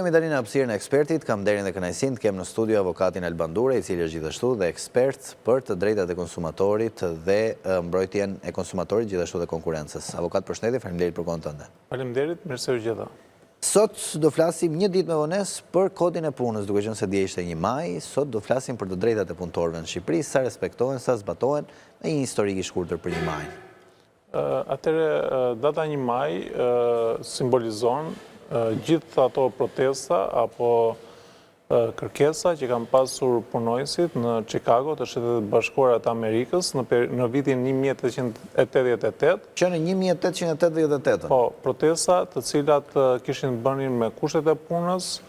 Jemi tani në hapësirën e ekspertit, kam nderin dhe kënaqësinë të kem në studio avokatin Alban Dure, i cili është gjithashtu dhe ekspert për të drejtat e konsumatorit dhe mbrojtjen e konsumatorit, gjithashtu dhe konkurrencës. Avokat përshëndetje, faleminderit për kohën tënde. Faleminderit, mirë se ju gjeta. Sot do flasim një ditë me vonesë për kodin e punës, duke qenë se dje ishte 1 maj, sot do flasim për të drejtat e punëtorëve në Shqipëri, sa respektohen, sa zbatohen, me një historik i shkurtër për 1 majin. Atëherë, data 1 maj simbolizon gjithë ato protesta apo kërkesa që kanë pasur punonjësit në Chicago të Shteteve të Bashkuara të Amerikës në vitin 1888. Që në 1888? Po, protesta të cilat kishin të bënin me kushtet e punës,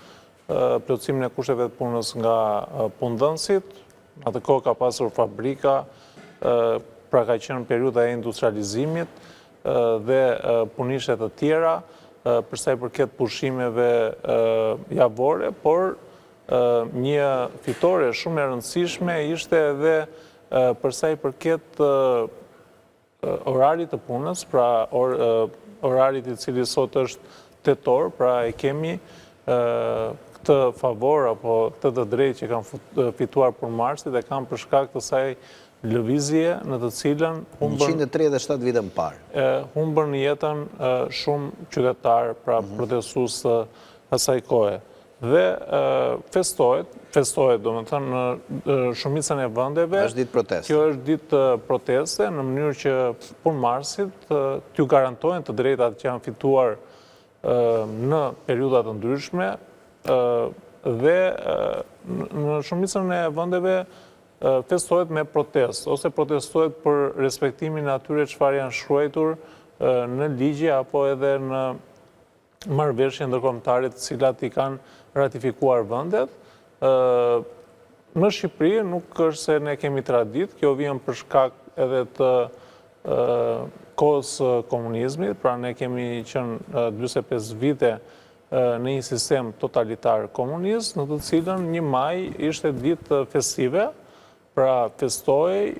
plotësimin e kushteve të punës nga punëdhënësit, në atë kohë ka pasur fabrika, pra ka qenë periudha e industrializimit dhe punishte të tjera, përsa i përket pushimeve javore, por një fitore shumë e rëndësishme ishte edhe përsa i përket orarit të punës, pra orarit i cili sot është 8 orë, pra e kemi këtë favor apo këtë të drejtë që kanë fituar punëmarrësit e kanë për shkak të asaj lëvizje në të cilën humbën 137 vite më parë. Humbën jetën shumë qytetarë, pra mhm. protestues të asaj kohe. Dhe festohet, festohet, domethënë, në shumicën e vendeve. Është ditë proteste. Kjo është ditë proteste, në mënyrë që punëmarrësit t'ju garantohen të drejtat që janë fituar në periudha të ndryshme, dhe në shumicën e vendeve festohet me protestë, ose protestohet për respektimin e atyre çfarë janë shkruajtur në ligje apo edhe në marrëveshje ndërkombëtare të cilat i kanë ratifikuar vendet. Në Shqipëri nuk është se ne kemi traditë, kjo vjen për shkak edhe të kohës së komunizmit, pra ne kemi qenë 45 vite në një sistem totalitar komunist, në të cilën 1 maj ishte ditë festive, Pra festohej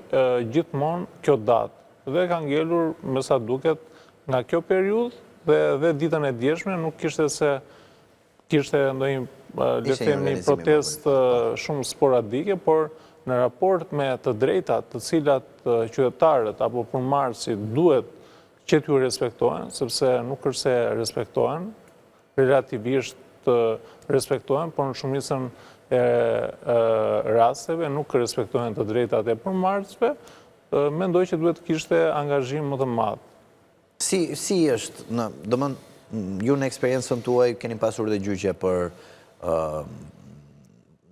gjithmonë kjo datë dhe ka ngelur me sa duket nga kjo periudhë dhe dhe ditën e djeshme nuk kishte se kishte ndonjë le të themi protestë shumë sporadike, por në raport me të drejtat të cilat qytetarët apo punëmarrësit duhet që t'ju respektohen, sepse nuk është se respektohen, relativisht respektohen, por në shumicën e rasteve nuk respektohen të drejtat e punëmarrësve, mendoj që duhet të kishte angazhim më të madh. Si, si është, në, domethënë, ju në eksperiencën tuaj keni pasur dhe gjyqe për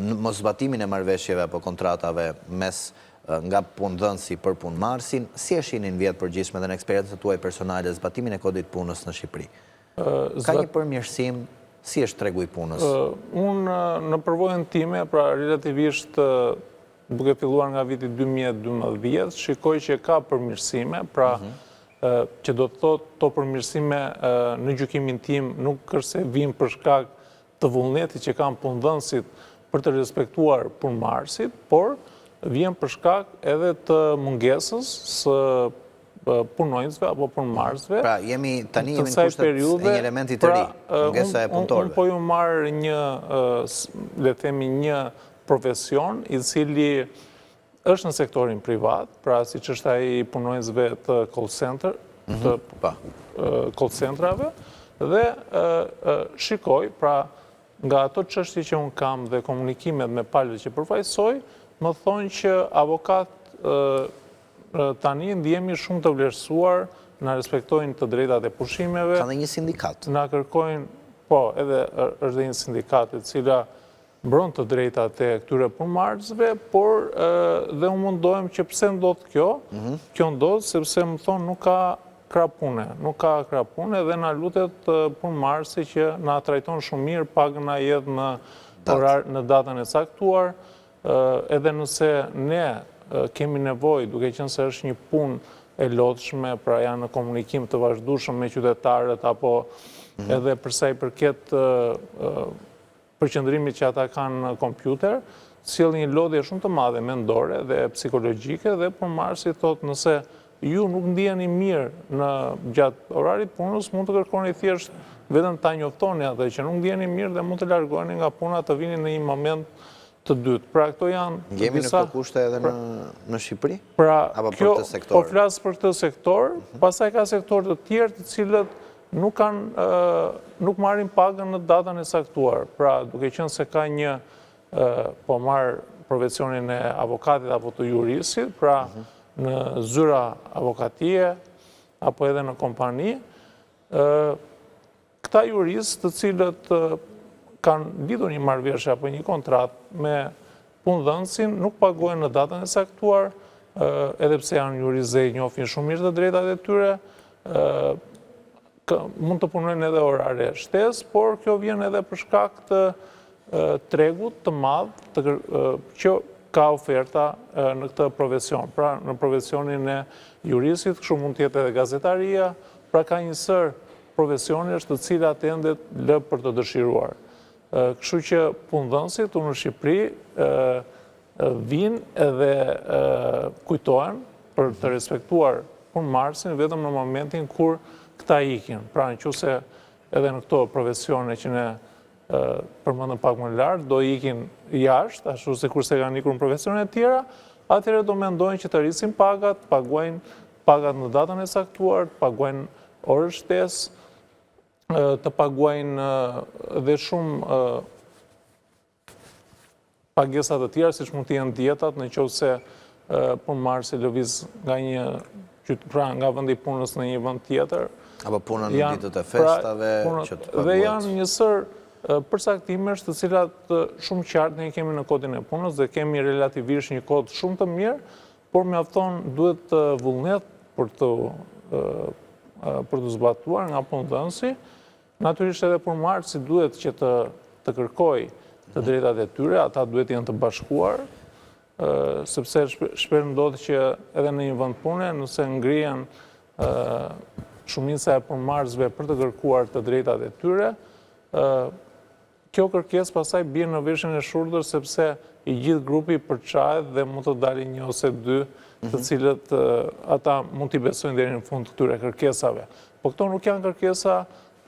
moszbatimin e marrëveshjeve apo kontratave mes nga punëdhënësi për punëmarrësin, si e shihni në vijë të përgjithshme dhe në eksperiencën tuaj personale zbatimin e kodit të punës në Shqipëri? Ka një përmirësim, si është tregu i punës? Unë në përvojën time, pra relativisht duke filluar nga viti 2012, shikoj që ka përmirësime, pra mhm. që do të thotë këto përmirësime në gjykimin tim nuk është se vijnë për shkak të vullnetit që kanë punëdhënësit për të respektuar punëmarrësit, por vjen për shkak edhe të mungesës së punonjësve apo punëmarrësve. Pra, jemi tani jemi në kushtet e një elementi të ri, pra, mungesa e punëtorëve. Unë po ju marr një, le të themi një profesion i cili është në sektorin privat, pra siç është ai i punonjësve të call center, mhm, të po. call centrave, dhe shikoj, pra nga ato çështje që unë kam dhe komunikimet me palët që përfaqësoj, më thonë që avokat Tani ndihemi shumë të vlerësuar, na respektojnë të drejtat e pushimeve. Ka dhe një sindikatë. Na kërkojnë, po, edhe është dhe një sindikatë e cila mbron të drejtat e këtyre punëmarrësve, por dhe unë mundohem që pse ndodh kjo, mhm. kjo ndodh sepse më thonë nuk ka krah pune, nuk ka krah pune dhe na lutet punëmarrësi që na trajton shumë mirë, pagën na jep në orar në datën e caktuar, Edhe nëse ne kemi nevojë, duke qenë se është një punë e lodhshme, pra janë në komunikim të vazhdueshëm me qytetarët apo mhm. edhe përsa i përket përqendrimit që ata kanë në kompjuter, sjell një lodhje shumë të madhe mendore dhe psikologjike dhe punëmarrësi thotë nëse ju nuk ndiheni mirë në gjatë orarit punës, mund të kërkoni thjesht Vetëm ta njoftoni atë që nuk ndiheni mirë dhe mund të largoheni nga puna të vini në një moment të dytë. Pra këto janë disa... Jemi në këto kushte edhe në, në Shqipëri? Pra, kjo, po flas për këtë sektor, mhm. pastaj ka sektorë të tjerë të cilët nuk kanë, nuk marrin pagën në datën e caktuar. Pra, duke qenë se ka një, po marr profesionin e avokatit apo të juristit, pra mhm. në zyra avokatie, apo edhe në kompani, Këta juristë të cilët kanë lidhur një marrëveshje apo një kontratë me punëdhënësin, nuk paguhen në datën e caktuar, edhe pse janë juristë dhe i njohin shumë mirë të drejtat e tyre, mund të punojnë edhe orare shtesë, por kjo vjen edhe për shkak të tregut të madh që ka oferta në këtë profesion. Pra në profesionin e juristit, kështu mund të jetë edhe gazetaria, pra ka një sërë profesionesh të cilat ende lë për të dëshiruar. Kështu që punëdhënësit këtu në Shqipëri vijnë edhe kujtohen për të respektuar punëmarrësin vetëm në momentin kur këta ikin. Pra në qoftë se edhe në këto profesione që ne përmendëm pak më lart, do ikin jashtë, ashtu sikurse kanë ikur në profesione të tjera, atëherë do mendojnë që të rrisin pagat, paguajnë pagat në datën e caktuar, të paguajnë orë shtesë, të paguajnë dhe shumë pagesa të tjera, siç mund të jenë dietat, në qoftë se punëmarrësi lëviz nga një pra nga vendi i punës në një vend tjetër. Apo puna në ditët e pra, festave, që të paguhet. Dhe janë një sërë përcaktimesh të cilat shumë qartë ne kemi në kodin e punës dhe kemi relativisht një kod shumë të mirë, por mjafton duhet vullnet për të për të zbatuar nga punëdhënësi, Natyrisht edhe punëmarrësi duhet që të të kërkojë të drejtat e tyre, ata duhet të jenë të bashkuar, sepse shpesh ndodh që edhe në një vend pune, nëse ngrihen shumica e punëmarrësve për të kërkuar të drejtat e tyre, Kjo kërkesë pastaj bie në veshin e shurdhër sepse i gjithë grupi përçahet dhe mund të dalin një ose dy të mhm. cilët ata mund t'i besojnë deri në fund këtyre kërkesave. Po këto nuk janë kërkesa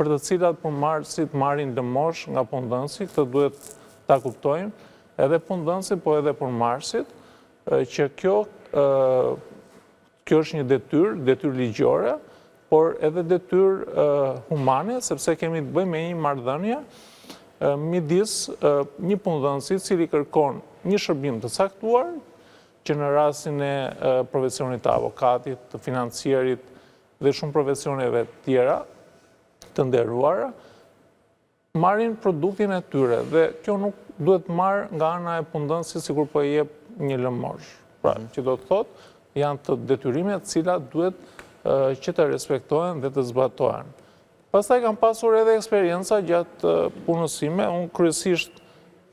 për të cilat punëmarrësit marrin lëmoshë nga punëdhënësi, këtë duhet ta kuptojnë, edhe punëdhënësi, po edhe punëmarrësit, që kjo Kjo është një detyrë, detyrë ligjore, por edhe detyrë humane, sepse kemi të bëjmë me një marrëdhënie midis një punëdhënësi i cili kërkon një shërbim të caktuar, që në rastin e profesionit të avokatit, të financierit dhe shumë profesioneve tjera të nderuara, marrin produktin e tyre dhe kjo nuk duhet marrë nga ana e punëdhënësit sikur po e jep një lëmoshë. Pra, mhm. që do të thotë, janë të detyrime të cilat duhet që të respektohen dhe të zbatohen. Pastaj kam pasur edhe eksperienca gjatë punës sime, unë kryesisht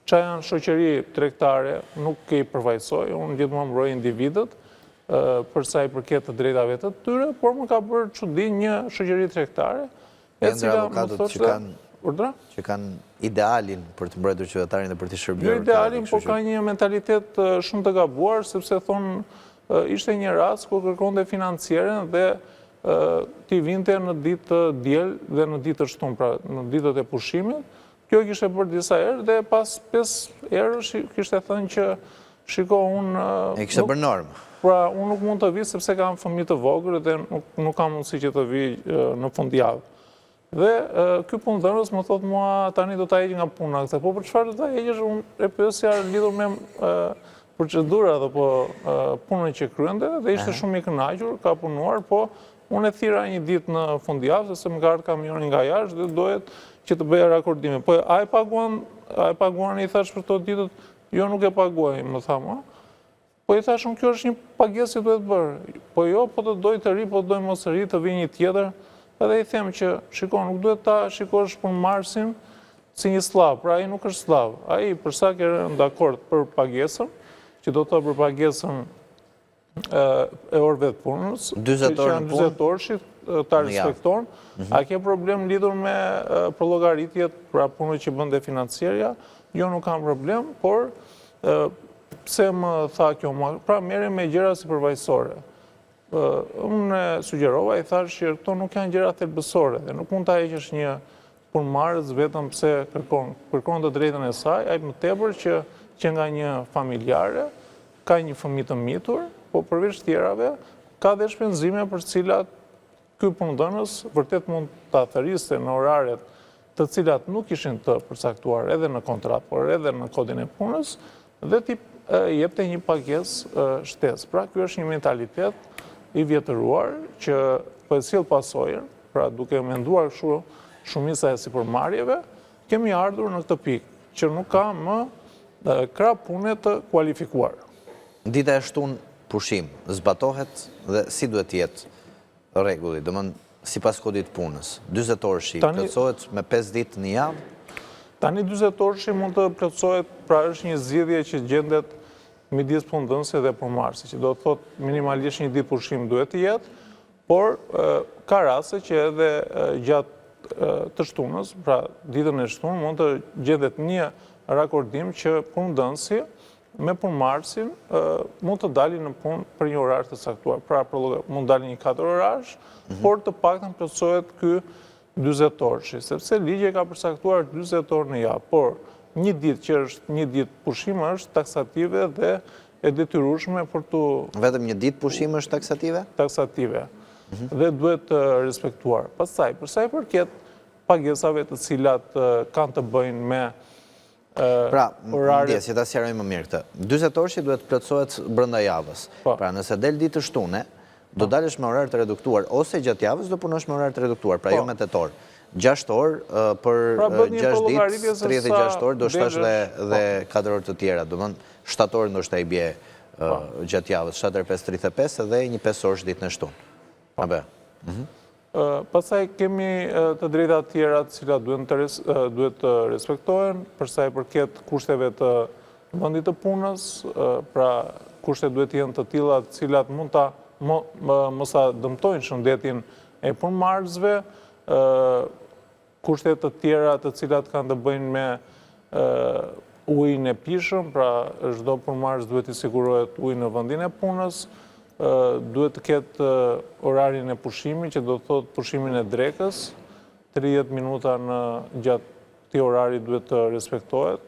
ça janë shoqëri tregtare, nuk i përfaqësoj, unë gjithmonë mbroj individët, për sa i përket të drejtave të tyre, por më ka bërë çudi një shoqëri tregtare, E cila më thoshte që kanë Urdhëro? Që kanë idealin për të mbrojtur qytetarin dhe për t'i shërbyer. Jo idealin, po ka një mentalitet shumë të gabuar, sepse thonë ishte një rast kur kërkonte financieren dhe t'i vinte në ditë të diel dhe në ditë të shtunë, pra në ditët e pushimit. Kjo e kishte bërë disa herë dhe pas 5 herësh kishte thënë që shiko unë... E kishte bërë normë. Pra, unë nuk mund të vij sepse kam fëmijë të vogël dhe nuk, nuk kam mundësi që të vij në fundjavë. Dhe ky punëdhënës më thotë mua tani do ta heq nga puna këtë. Po për çfarë do ta heqësh? Unë e pyesja lidhur me procedurat apo punën që kryente dhe ishte shumë i kënaqur, ka punuar, po unë e thirra një ditë në fundjavë sepse më ka ardhur kamioni nga jashtë dhe dohet që të bëja rakordime. Po a e paguan, a e paguan i thashë për këto ditët? Jo nuk e paguaj, më tha mua. Po i thashë unë kjo është një pagesë që duhet bërë. Po jo, po të dojë të rrijë, po të dojë mos të rrijë, të vijë një tjetër. Edhe i them që, shiko, nuk duhet ta shikosh punëmarrësin si një skllav, pra ai nuk është skllav. Ai për sa ke rënë dakord për pagesën, që do të thotë për pagesën e orëve të punës, 40 orë në punë, 40 orëshit, ta respekton, mhm. a ke problem lidhur me përllogaritjet, pra punën që bën dhe financierja, jo nuk kam problem, por Pse më tha kjo mua? Pra merren me gjëra sipërfaqësore. Unë e sugjerova, i thashë që këto nuk janë gjëra thelbësore dhe nuk mund ta heqësh një punëmarrës vetëm pse kërkon, kërkon të drejtën e saj, aq më tepër që që nga një familjare, ka një fëmijë të mitur, po përveç tjerave, ka dhe shpenzime për të cilat ky punëdhënës vërtet mund ta thërriste në oraret të cilat nuk ishin të përcaktuar edhe në kontratë, por edhe në kodin e punës, dhe t'i jepte një pagesë shtesë. Pra, ky është një mentalitet i vjetëruar që po e sjell pasojën, pra duke menduar kështu shumica e sipërmarrjeve, kemi ardhur në këtë pikë, që nuk ka më krah pune të kualifikuar. Dita e shtunë pushim, zbatohet dhe si duhet të jetë rregulli, domethënë sipas kodit të punës, 40 orëshi plotësohet me 5 ditë në javë? Tani 40 orëshi mund të plotësohet, pra është një zgjidhje që gjendet midis punëdhënësit dhe punëmarrësit, që do të thotë minimalisht një ditë pushim duhet të jetë, por ka raste që edhe gjatë të shtunës, pra ditën e shtunë, mund të gjendet një rakordim që punëdhënësi me punëmarrësin mund të dalin në punë për një orar të caktuar. Pra, mund të dalin një 4 orësh, mhm. por të paktën plotësohet ky 40 orëshi, sepse ligji e ka përcaktuar 40 orë në javë, por një ditë që është një ditë pushim është taksative dhe e detyrueshme për t'u... Vetëm një ditë pushim është taksative? Taksative. Mhm. Dhe duhet të respektuar. Pastaj, përsa i përket pagesave të cilat kanë të bëjnë me Pra, ndjesë, që ta sqarojmë më mirë këtë. 40 orëshi duhet të plotësohet brenda javës. Po. Pra, nëse del ditë të shtune, do po. dalësh me orar të reduktuar, ose gjatë javës do punosh me orar të reduktuar, pra jo po. me 8 orë. 6 orë për 6 ditë, 36 orë, do shtosh dhe, dhe 4 orë të tjera. Domethënë, 7 orë ndoshta i bie gjatë javës, 7 herë 5, 35 dhe një 5 orësh ditën e shtunë. Apo. Mhm. Pastaj kemi të drejta të tjera të cilat duhet të respektohen, përsa i përket kushteve të vendit të punës, pra kushtet duhet të jenë të tilla të cilat mund ta mos ta dëmtojnë shëndetin e punëmarrësve, Kushte të tjera të cilat kanë të bëjnë me ujin e pijshëm, pra çdo punëmarrës duhet t'i sigurohet ujë në vendin e punës, duhet të ketë orarin e pushimit, që do të thotë pushimin e drekës, 30 minuta në gjatë këtij orari duhet të respektohet.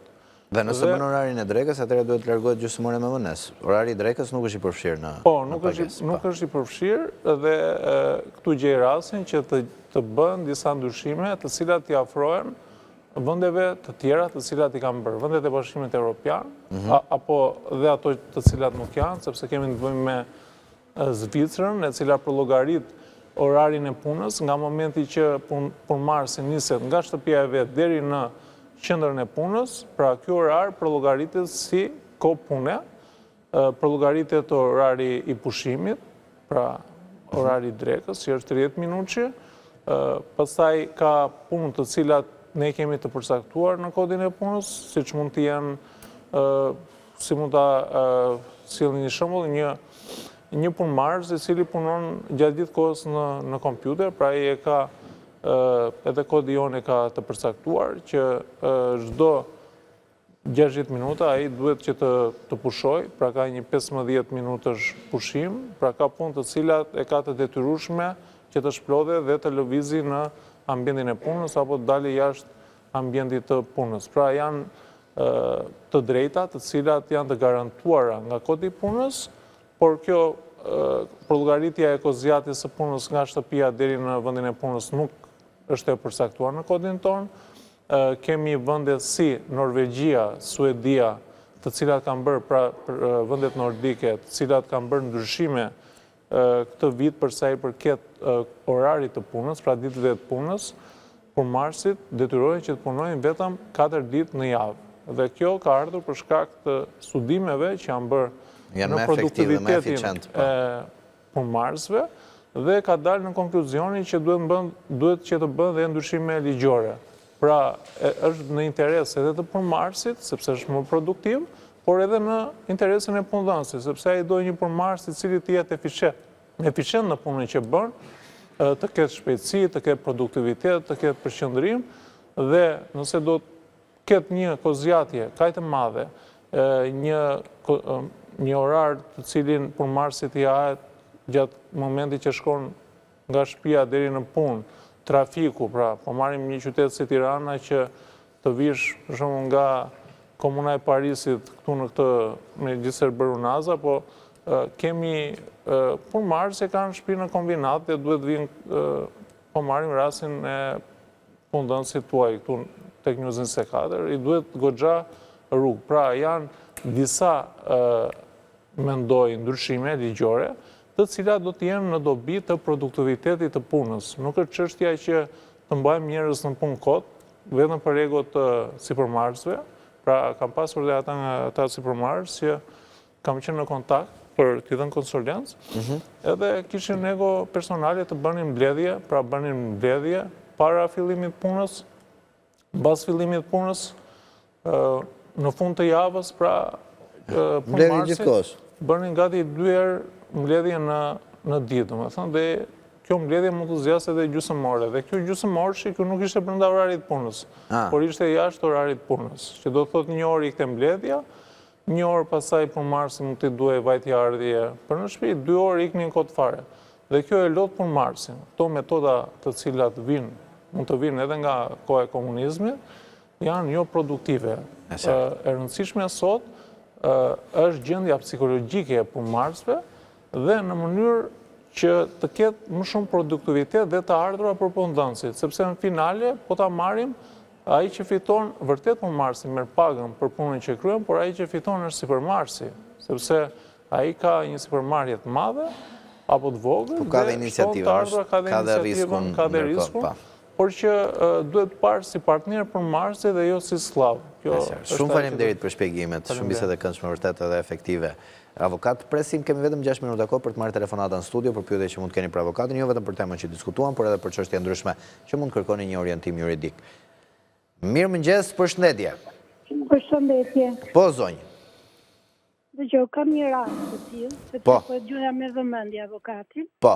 Dhe nëse bën orarin e drekës, atëherë duhet të largohet gjysmë ore me vonesë. Orari i drekës nuk është i përfshirë në po, nuk është nuk po. është i përfshirë dhe këtu gjej rastin që të të bëhen disa ndryshime të cilat i afrohen vendeve të tjera të cilat i kanë bërë, vendet e Bashkimit Evropian, mhm. apo dhe ato të cilat nuk janë, sepse kemi të bëjmë me Zvicrën, e cila përllogarit orarin e punës nga momenti që punëmarrësi niset nga shtëpia e vet deri në qendrën e punës, pra ky orar përllogaritet si kohë pune, përllogaritet orari i pushimit, pra orari i drekës, që është 30 minutëshi, pastaj ka punë të cilat ne kemi të përcaktuar në kodin e punës, siç mund të jenë Si mund ta sjell një shembull, një një punëmarrës i cili punon gjatë gjithë kohës në në kompjuter, pra ai e ka edhe kodi jonë e ka të përcaktuar që çdo 60 minuta ai duhet që të të pushojë, pra ka një 15 minutësh pushim, pra ka punë të cilat e ka të detyrueshme që të shplodhet dhe të lëvizi në ambientin e punës apo të dali jashtë ambientit të punës. Pra janë të drejta të cilat janë të garantuara nga kodi i punës, por kjo përllogaritja e kohëzgjatjes së punës nga shtëpia deri në vendin e punës nuk është e përcaktuar në kodin tonë. Kemi vende si Norvegjia, Suedia, të cilat kanë bërë, pra vendet nordike, të cilat kanë bërë ndryshime këtë vit për sa i përket orarit të punës, pra ditëve të punës, punëmarrësit detyrohen që të punojnë vetëm 4 ditë në javë. Dhe kjo ka ardhur për shkak të studimeve që janë bërë në produktivitetin po. e punëmarrësve dhe ka dalë në konkluzionin që duhet që të bëhen dhe ndryshime ligjore. Pra, është në interes edhe të punëmarrësit, sepse është më produktiv, por edhe në interesin e punëdhënësit, sepse ai do një punëmarrës i cili të jetë eficient në punën që bën, të ketë shpejtësi, të ketë produktivitet, të ketë përqendrim dhe nëse do të ketë një kohëzgjatje kaq të madhe, një një orar të cilin punëmarrësit i hahet gjatë momentit që shkon nga shtëpia deri në punë, Trafiku, pra, po marrim një qytet si Tirana që të vish, për shembull, nga komuna e Parisit këtu në këtë, megjithëse është bërë unaza, po kemi punëmarrës që kanë shtëpi në kombinat dhe duhet vijnë, po marrim rastin e punëdhënësit tuaj këtu tek News 24, i duhet goxha rrugë. Pra, janë disa mendoj ndryshime ligjore, të cilat do të jenë në dobi të produktivitetit të punës. Nuk është çështja që të mbajmë njerëz në punë kot, vetëm për ego të sipërmarrësve, pra kam pasur dhe ata nga ata sipërmarrës që kam qenë në kontakt për t'i dhënë konsulencë, mhm. edhe kishin ego personale të bënin mbledhje, pra bënin mbledhje para fillimit punës, Mbas fillimit punës, në fund të javës, pra, punëmarrësit bënin gati dy herë mbledhje në në ditë, domethënë, dhe kjo mbledhje mund të zgjasë edhe gjysmë ore, dhe kjo gjysmë orëshi, kjo nuk ishte brenda orarit punës, ah. por ishte jashtë orarit punës, që do të thotë një orë ikte mbledhja, Një orë pastaj punëmarrësit mund t'i duhej vajtje-ardhje për në shtëpi, dy orë iknin kot fare. Dhe kjo e lodh punëmarrësin. Këto metoda të cilat vijnë, mund të vijnë edhe nga koha e komunizmit, janë jo produktive. E rëndësishme sot është gjendja psikologjike e punëmarrësve dhe në mënyrë që të ketë më shumë produktivitet dhe të ardhura për punëdhënësit, sepse në finale po ta marrim Ai që fiton, vërtet punëmarrësi merr pagën për punën që kryen, por ai që fiton është sipërmarrësi, sepse ai ka një sipërmarrje të madhe apo të vogël po dhe shton të ardhura, ka dhe iniciativën, ka dhe riskun, por që duhet parë si partner punëmarrësi dhe jo si skllav. Shumë faleminderit për shpjegimet, shumë bisedë e këndshme vërtet edhe efektive. Avokat, presim, kemi vetëm 6 minuta kohë për të marrë telefonata në studio për pyetje që mund të keni për avokatin, jo vetëm për temën që diskutuam, por edhe për çështje ndryshme që mund të kërkoni një orientim juridik. Mirëmëngjes, përshëndetje. Përshëndetje. Po, zonjë. Dëgjo, kam një rast të tillë, sepse po, po e dëgjoja me vëmendje avokatin. Po.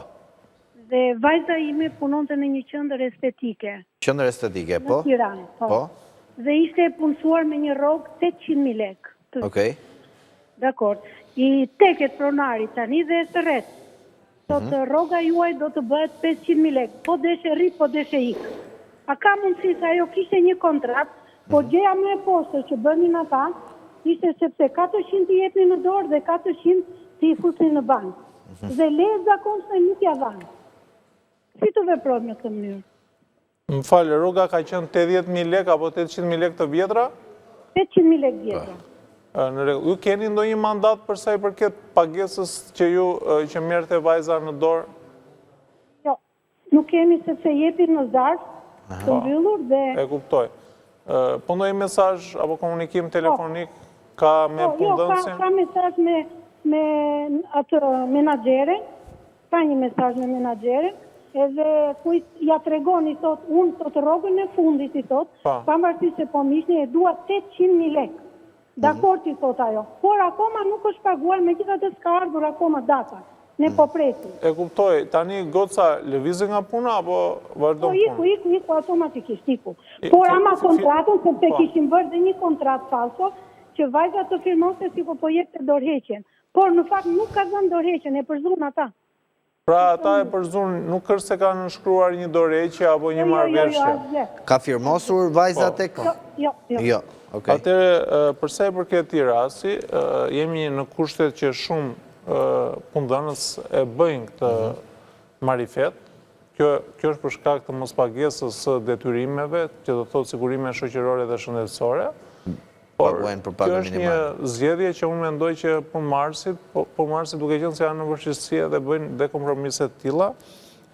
Dhe vajza ime punonte në një qendër estetike. Qendër estetike, po? Në Tiranë, po. Po. Dhe ishte e punësuar me një rrogë 800.000 lekë. Okej. Dakord. I teket pronari tani dhe e thërret. Thotë mhm. rroga juaj do të bëhet 500.000 lekë. Po deshe rri, po deshe ik. A ka mundësi se ajo kishte një kontratë, po mhm. gjëja më e poshtër që bënin ata, ishte sepse 400 t'i jepnin në dorë dhe 400 t'i fusnin në bankë. Mhm. Dhe leje të zakonshme nuk ia dhanë. Si të veprojmë në këtë mënyrë? Më fal, rroga ka qenë 80.000 lekë apo 800.000 lekë të vjetra? 800.000 lekë vjetra. Në rregull. Ju keni ndonjë mandat për sa i përket pagesës që ju që merrte vajza në dorë? Jo, nuk kemi sepse jepin në zarf të mbyllur dhe E kuptoj. Po ndonjë mesazh apo komunikim telefonik ka me po, jo, punëdhënësin? Jo, ka mesazh me me atë menaxheren, Ka një mesazh me menaxherin, edhe ku ia tregon i thotë unë thotë rrogën e fundit i thotë, pavarësisht se po më hiqni e dua 800.000 lekë. Dakord i thotë ajo, por akoma nuk është paguar, megjithatë s'ka ardhur akoma data. Ne po presim. E kuptoj, tani goca lëvizi nga puna apo vazhdon Po iku, iku, iku automatikisht iku. Por ama kontratën, sepse kishin bërë dhe një kontratë falso, që vajza të firmoste sikur po jepte dorëheqjen. Por në fakt nuk ka dhënë dorëheqjen, e përzunë ata. Pra ata e përzunë, nuk është se ka nënshkruar një dorëheqje apo një jo, jo, jo, marrëveshje. asgjë. Ka firmosur vajza Po. tek? Jo, jo, jo. Jo, okay. Atëherë, për sa i përket këtij rasti, jemi në kushtet që shumë punëdhënës e bëjnë këtë marifet. Kjo, kjo është për shkak të mospagesës së detyrimeve, që do të thotë sigurime shoqërore dhe shëndetësore. Por, Paguajnë për kjo pagën është një minimale. zgjedhje që unë mendoj që punëmarrësit, po, punëmarrësit duke qenë se janë në vështirësi edhe bëjnë dhe kompromise të tilla,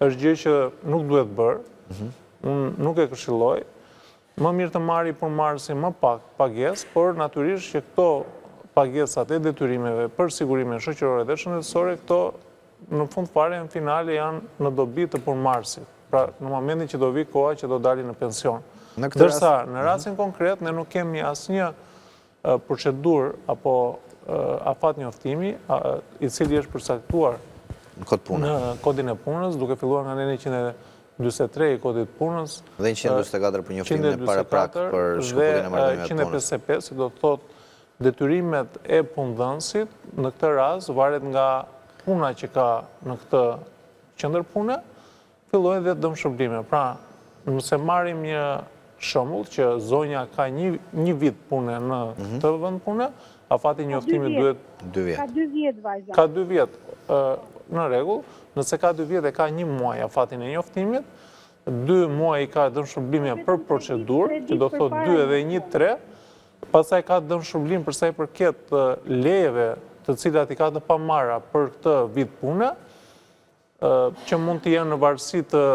është gjë që nuk duhet bërë. Mhm. Unë nuk e këshilloj. Më mirë të marri punëmarrësi më pak pagesë, por natyrisht që këto pagesat e detyrimeve për sigurime shoqërore dhe shëndetësore, këto në fund fare në finale janë në dobi të punëmarrësit. Pra, në momentin që do vi koha që do dalin në pension. Ndërsa, në rastin konkret, ne nuk kemi asnjë procedurë apo afat njoftimi, i cili është përcaktuar në kodin e punës, duke filluar nga neni 143 i kodit të punës, Dhe 144 për njoftimin e paraprak për shkëputjen e marrëdhënieve të punës. Dhe 155, që do të thotë detyrimet e punëdhënësit, në këtë rast varet nga puna që ka në këtë qendër pune, fillojnë dhe dëmshpërblime. Pra, Nëse marrim një shembull që zonja ka një një vit pune në mhm. këtë vend pune, afati i njoftimit duhet dy vjet. Ka dy vjet vajza. Ka dy vjet. Në rregull, nëse ka dy vjet e ka një muaj afatin e njoftimit, dy muaj i ka dëmshpërblime për procedurë, që do thotë dy edhe një tre, pastaj ka dëmshpërblim për sa i përket lejeve të cilat i ka të pamarra për këtë vit pune, që mund të jenë në varësi të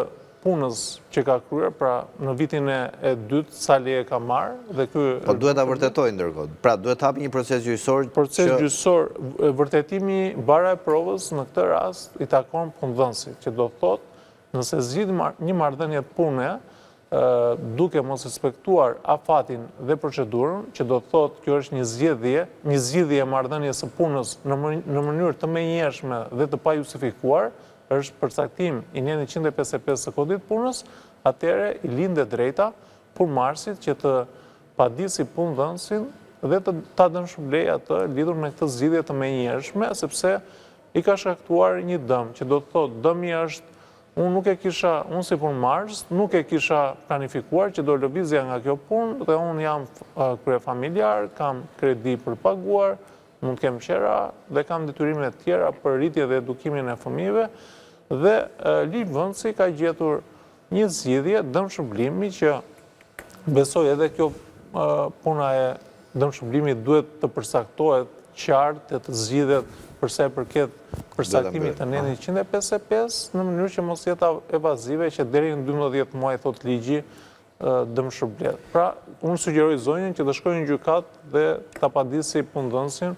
punës që ka kryer, pra në vitin e dytë sa leje ka marrë dhe ky Po duhet ta vërtetojë ndërkohë. Pra duhet të hapi një proces gjyqësor që Proces gjyqësor, vërtetimi barra e provës në këtë rast i takon punëdhënësit, që do të thotë nëse zgjidh një marrëdhënie pune duke mos respektuar afatin dhe procedurën, që do të thotë kjo është një zgjedhje, një zgjidhje e marrëdhënies së punës në në mënyrë të menjëhershme dhe të pajustifikuar, është përcaktim i nenit 155 të Kodit të Punës, atëherë i lind e drejta punëmarrësit që të padisi punëdhënësin dhe të ta dëmshpërblejë atë lidhur me këtë zgjidhje të menjëhershme, sepse i ka shkaktuar një dëm, që do të thotë dëmi është Unë nuk e kisha, unë si punëmarrës, nuk e kisha planifikuar që do lëvizja nga kjo punë dhe unë jam kryefamiljar, kam kredi për paguar, mund të kem qera dhe kam detyrime të tjera për rritje dhe edukimin e fëmijëve dhe ligjvënësi ka gjetur një zgjidhje dëmshpërblimi që besoj edhe kjo puna e dëmshpërblimit duhet të përcaktohet qartë dhe të zgjidhet për sa i përket përcaktimit të nenit 155 në mënyrë që mos jetë evazive që deri në 12 muaj thotë ligji dëmshpërblehet. Pra, unë sugjeroj zonjën që të shkojë në gjykatë dhe ta padisi punëdhënësin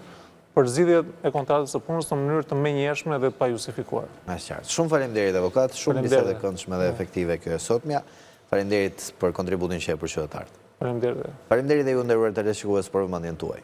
për zgjidhjen e kontratës së punës në mënyrë të menjëhershme dhe të pajustifikuar. Është qartë. Shumë faleminderit avokat, shumë bisedë e këndshme dhe efektive kjo e sotmja. Faleminderit për kontributin që jep për qytetarët. Faleminderit. Faleminderit dhe ju të nderuar teleshikues për vëmendjen tuaj.